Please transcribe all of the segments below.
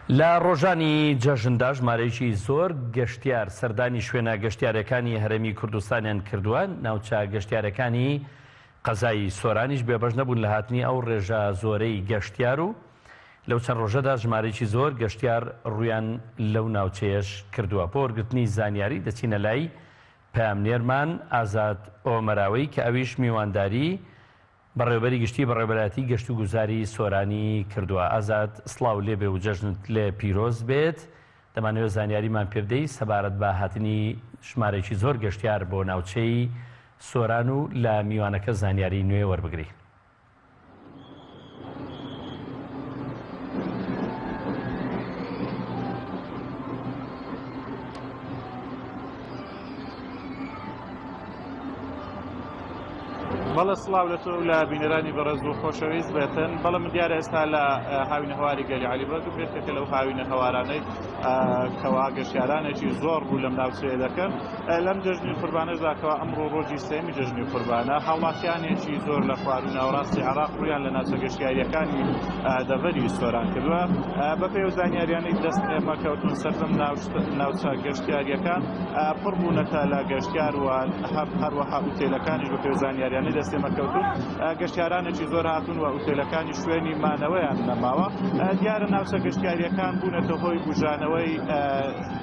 لە ڕۆژانی جەژندا ژمارەیەکی زۆر گەشتیار سەردانی شوێنە گەشتیارەکانی هەرێمی کوردستانیان کردووە، ناوچە گەشتیارەکانی قەزای سۆرانیش بێبەش نەبوون لە هاتنی ئەو ڕێژە زۆرەی گەشتیار و لەو چەند ڕۆژەدا ژمارەیەکی زۆر گەشتیار ڕوویان لەو ناوچەیەش کردووە. بۆ وەرگرتنی زانیاری دەچینە لای پەیامنێرمان ئازاد ئۆمەراوی کە ئەویش میوانداری بەڕێوەبەری گشتی بەڕێوەبەرایەتی گەشتوگوزاری سۆرانی کردووە. ئازاد سڵاو لێبێ و جەژنت لێ پیرۆز بێت. دەمانەوێت زانیاریمان پێبدەی سەبارەت بە هاتنی ژمارەیەکی زۆر گەشتیار بۆ ناوچەی سۆران و لە میوانەکە زانیاری نوێ وەربگری. بەڵێ سڵاو لە تۆ و لە بینەرانی بەڕێز و خۆشەویست بێتن بەڵێ من دیارە ئێستا لە هاوینە هەواری گەلی عەلی بەگ و یەکێکە لەو هاوینە هەوارانەی کەوا گەشتیارانێکی زۆر ڕوو لەم ناوچەیە دەکەن لەم جەژنی قوربانەشدا کەوا ئەمڕۆ ڕۆژی سێمی جەژنی قوربانە هاوڵاتیانێکی زۆر لە خوار و ناوەڕاستی عێراق ڕوویان لە ناوچە گەشتیاریەکانی دەڤەری سۆران کردووە بەپێی ئەو زانیاریانەی دەست ئێمە کەوتون سەرجەم ناوچە گەشتیاریەکان پڕ بوونەتە لە گەشتیار و هەروەها ئوتێلەکانیش بە پێ زانیاریانەی دەست ئێمە کەوتون گەشتیارانێکی زۆر هاتوون و ئوتێلەکانی شوێنی مانەوەیان نەماوە دیارە ناوچە گەشتیاریەکان بوونەتە هۆی بوژانەوەی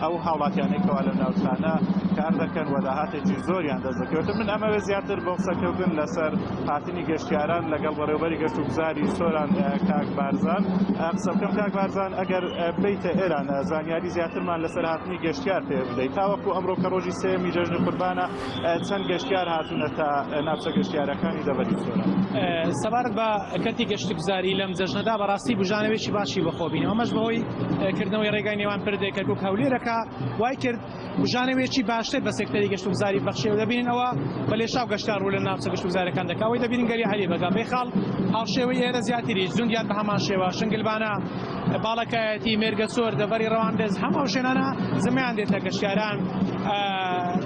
ئەو هاوڵاتیانەی کەوا لەو ناوچانە کار دەکەن و داهاتێکی زۆریان دەست دەکەوێت من ئەمەوێت زیاتر بۆ قسەکردن لەسەر هاتنی گەشتیاران لەگەڵ بەڕێوبەری گەشت و گوزاری سۆران کاک بارزان قسە بکەم کاک بارزان ئەگەر بیتە ئێران زانیاری زیاترمان لەسەر هاتنی گەشتیار پێ بدەیت تاوەکو ئەمڕۆ کە ڕۆژی سێمی جەژنی قوربانە چەند گەشتیار هاتوونەتە ناوچە گەشتیارەکانی دەڤەری سۆران؟ سەبارەت بە کەرتی گەشتگوزاری لەم جەژنەدا بەڕاستی بوژانەوەیەکی باشی بەخۆ بینی ئەمەش بەهۆی کردنەوەی ڕێگای نێوان پردێ کەرکوک هەولێرەکە وای کرد بوژانەوەیەکی باشتر بە سێکتەری گەشتوگوزاری بەخشێ و دەبینین ئەوە بە لێشاو گەشتیار ڕوو لە ناوچە گەشتوگوزارەکان دەکا ئەوەی دەبینین گەلی عەلی بەگا بێخاڵ هاوشێوەی ئێرە زیاتریش زوندیات بە هەمان شێوە شنگلبانە باڵەکایەتی، مێرگەسۆر، دەڤەری ڕەواندز، هەموو ئەو شوێنانە زمەیان دێتە گەشتیاران.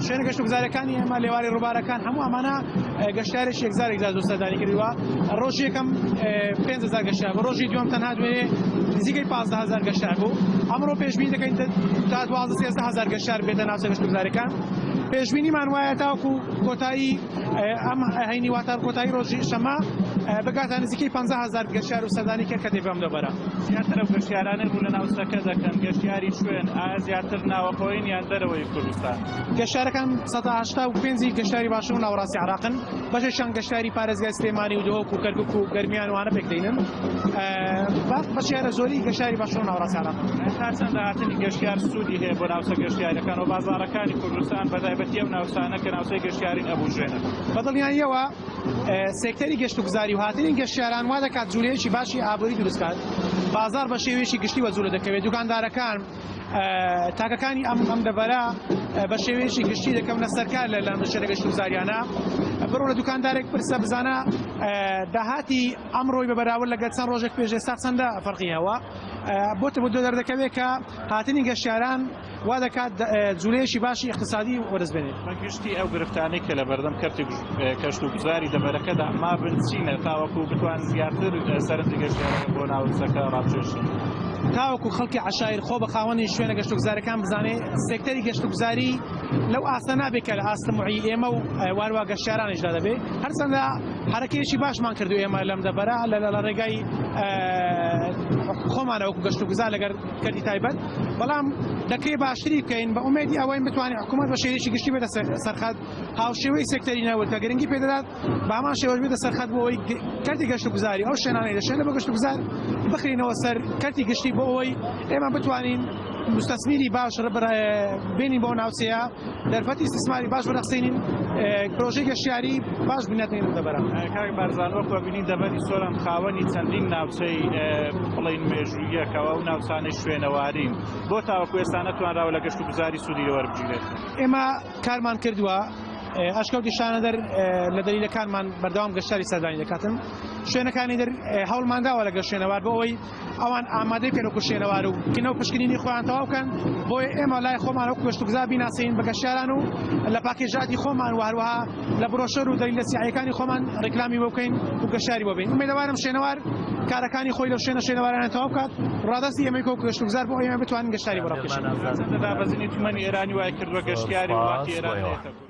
شوێنە گەشتوگوزارەکانی ئێمە، لێواری ڕووبارەکان، هەموو ئەمانە گەشتیارێکی یەکجار یەکجار زۆر سەردانی کردووە. ڕۆژی یەکەم 5000 گەشتیار بوو، ڕۆژی دووەم تەنها دوێنێ نزیکەی 15000 گەشتیار بوو. ئەمڕۆ پێشبینی دەکەین تا 12 13000 گەشتیار بێتە ناوچە گەشتوگوزارەکان. پێشبینیمان وایە تاوەکو کۆتایی ئەم هەینی واتە کۆتایی ڕۆژی شەممە بگاتە نزیکەی 50 هەزار گەشتیار و سەردانیکەر کە دێ بەم دەڤەرە. زیاتر ئەو گەشتیارانەی ڕوو لە ناوچەکە دەکەن گەشتیاری کوێن؟ ئایا زیاتر ناوەخۆیین یان دەرەوەی کوردستان؟ گەشتیارەکان 85% ی گەشتیاری باشوور و ناوەڕاستی عێراقن، بەشێکیان گەشتیاری پارێزگای سلێمانی و دهۆک و کەرکوک و گەرمیان و ئەوانە پێکدێنن. بەشی هەرە زۆری گەشتیاری باشوور و ناوەڕاستی عێراقن. تا چەند هاتنی گەشتیار سوودی هەیە بۆ ناوچە گەشتیاریەکان و بازاڕەکانی کوردستان بەتایبەتی ئەو ناوچانە کە ناوچەی گەشتیارین ئەبوژێنن؟ بە دڵنیاییەوە سێکتەری گەشتوگوزاری و هاتنی گەشتیاران وا دەکات جوولەیەکی باشی ئابووری دروست کات، بازاڕ بە شێوەیەکی گشتی وە جوولە دەکەوێت، دوکاندارەکان، تاکەکانی ئەم ئەم دەڤەرە بە شێوەیەکی گشتی دەکەونە سەرکار لە لەم شوێنە گەشتوگوزاریانە. بڕۆ لە دوکاندارێک پرسە بزانە داهاتی ئەمڕۆی بە بەراورد لەگەڵ چەند ڕۆژێک پێش ئێستا چەندە فەرقی هەوە بۆتە بۆ دەردەکەوێت کە هاتنی گەشتیاران وا دەکات جولەیەکی باشی ئیقتسادی وەدەست بێنێت. بە گشتی ئەو گرفتانەی کە لەبەردەم کەرتی گەشتوگوزاری دەڤەرەکەدا مابن چینە تاوەکو بتوان زیاتر سەرنجی گەشتیاران بۆ ناوچەکە ڕابکێشن؟ تاوەکو خەڵکی عەشایر خۆ بە خاوەنی شوێنە گەشتوگوزارەکان بزانێ سێکتەری گەشتوگوزاری لەو ئاستە نابێت کە لە ئاست معی ئێمە و واروا گەشتیارانیشدا دەبێت هەرچەندە حەرەکەیەکی باشمان کردو ئێمە لەم دەڤەرە لە ڕێگای خۆمانە وەکو گەشتوگوزار لەگەر کەرتی تایبەت بەڵام دەکرێت باشتری بکەین بە ئومێدی ئەوەین بتوانین حکوومەت بە شێوەیەکی گشتی بێتە سەرخەت هاوشێوەی سێکتەری نەوت کە گرنگی پێدەدات بە هەمان شێوەش بێتە سەرخەت بۆ ئەوەی کەرتی گەشتوگوزاری ئەو شوێنانەی لە شوێنە بە گەشتوگوزار بخرینەوە سەر کەرتی گشتی بۆ ئەوەی ئێمە بتوانین مستەسمیری باش بێنین بۆ ناوچەیە دەرفەتی ئیستیسماری باش بڕەخسێنین پرۆژەی گەشتیاری باش بنیاتنین لەم دەڤەرە. کاک بارزان وەک وەبینین دەڤەری سۆران خاوەنی چەندین ناوچەی بڵێین مێژووییە کە ئەو ناوچانەی شوێنەوارین بۆ تاوەکو ئێستا نەتوانراوە لە گەشت و گوزاری سوودی لێ وەربگیرێت؟ ئێمە کارمان کردووە. ئەشکەوتی شانەدەر لە دەلیلەکانمان بەردەوام گەشتیاری سەردانی دەکاتن. شوێنەکانی در هەوڵمانداوە لەگەڵ شوێنەوار بۆ ئەوەی ئەوان ئامادەی بکەن وەکو شوێنەوار و کنە و پشکنینی خۆیان تەواو بکەن بۆیە ئێمە لای خۆمان وەکو گەشتوگوزار بیناسین بە گەشتیاران و لە پاکێژاتی خۆمان و هەروەها لە بڕۆشۆر و دەلیلە سیاحیەکانی خۆمان ڕیکلامی بۆ بکەین و گەشتیاری بۆ بین ئومێدەوارم شوێنەوار کارەکانی خۆی لەو شوێنە شوێنەوارانە تەواو بکات ڕادەستی ئێمەی وەکو گەشتوگوزار بۆ ئێمە بتوانین گەشتیاری بۆ ڕابکێشین. دابەزینی تمەنی ئێرانی وای کردووە گەشتیاری وڵاتی ئێران نەیەتە.